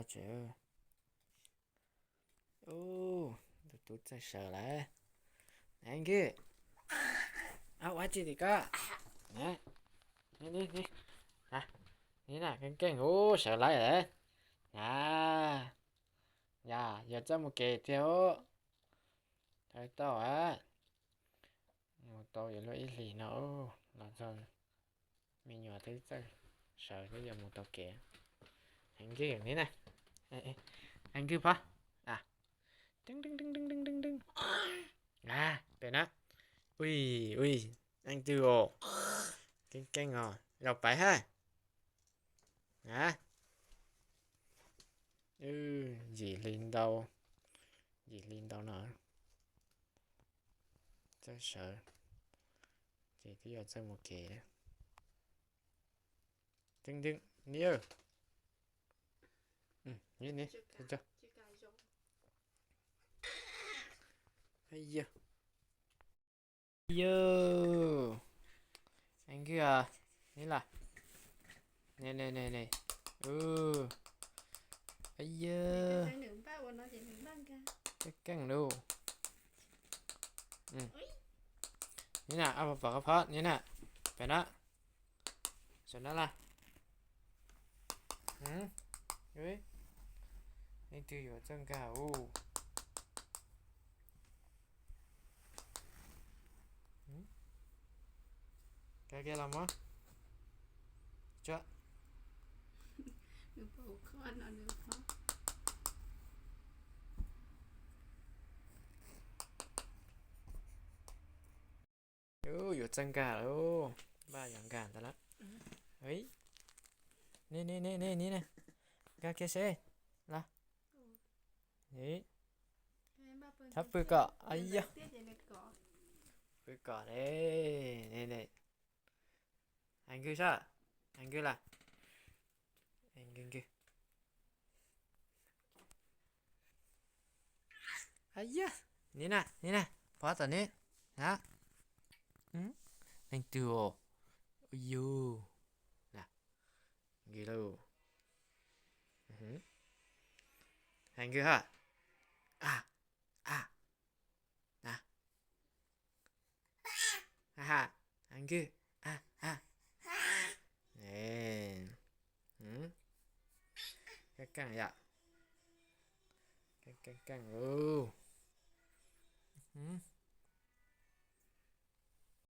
Tus tub txawj sawv lawm. Nkws, ua tsi tim ko? Ni na, keej keej, ub, sawv lawm lawm. A, yog yuav txawj mus kev tiag ub. Tau tau a, mus tau yuav luag ib hlis no los txog me nyuam twb txawj sawv twb yuav mus tau kev. Nkws ni na, Nkws phob. A, pem na. Ui, ui, Nkws os, keej keej os, zaum pais hab. A, yim hli ntau, yim hli ntau no txawj sawv, ces twb yuav txawj mus kev. Teeb teeb ni, yog, Nkws os, ni las, ne ne ne ne, yog, keej keej lauj. Ni na, pom pom qhov phob ni na, pem na, saum no las. Leej twg yuav txawj nkag ub? Kag kiag los mog. Tsuag. Yuav txawj nkag lawm, npaj yuav nkag ntawd lawm. Ne ne ne ne, nkag kiag seb. Los, txhob pw kom, yog, pw kom ne, ne ne. Hais Nkws sab, hais Nkws las, Nkws Nkws. Yog, ni na ni na, pov tom ni na. Leej twg os? Yus, Nkws lauj. Hais Nkws ha. A, a, na, ha ha, Nkws, a, a. Keej keej yom, keej keej lauj.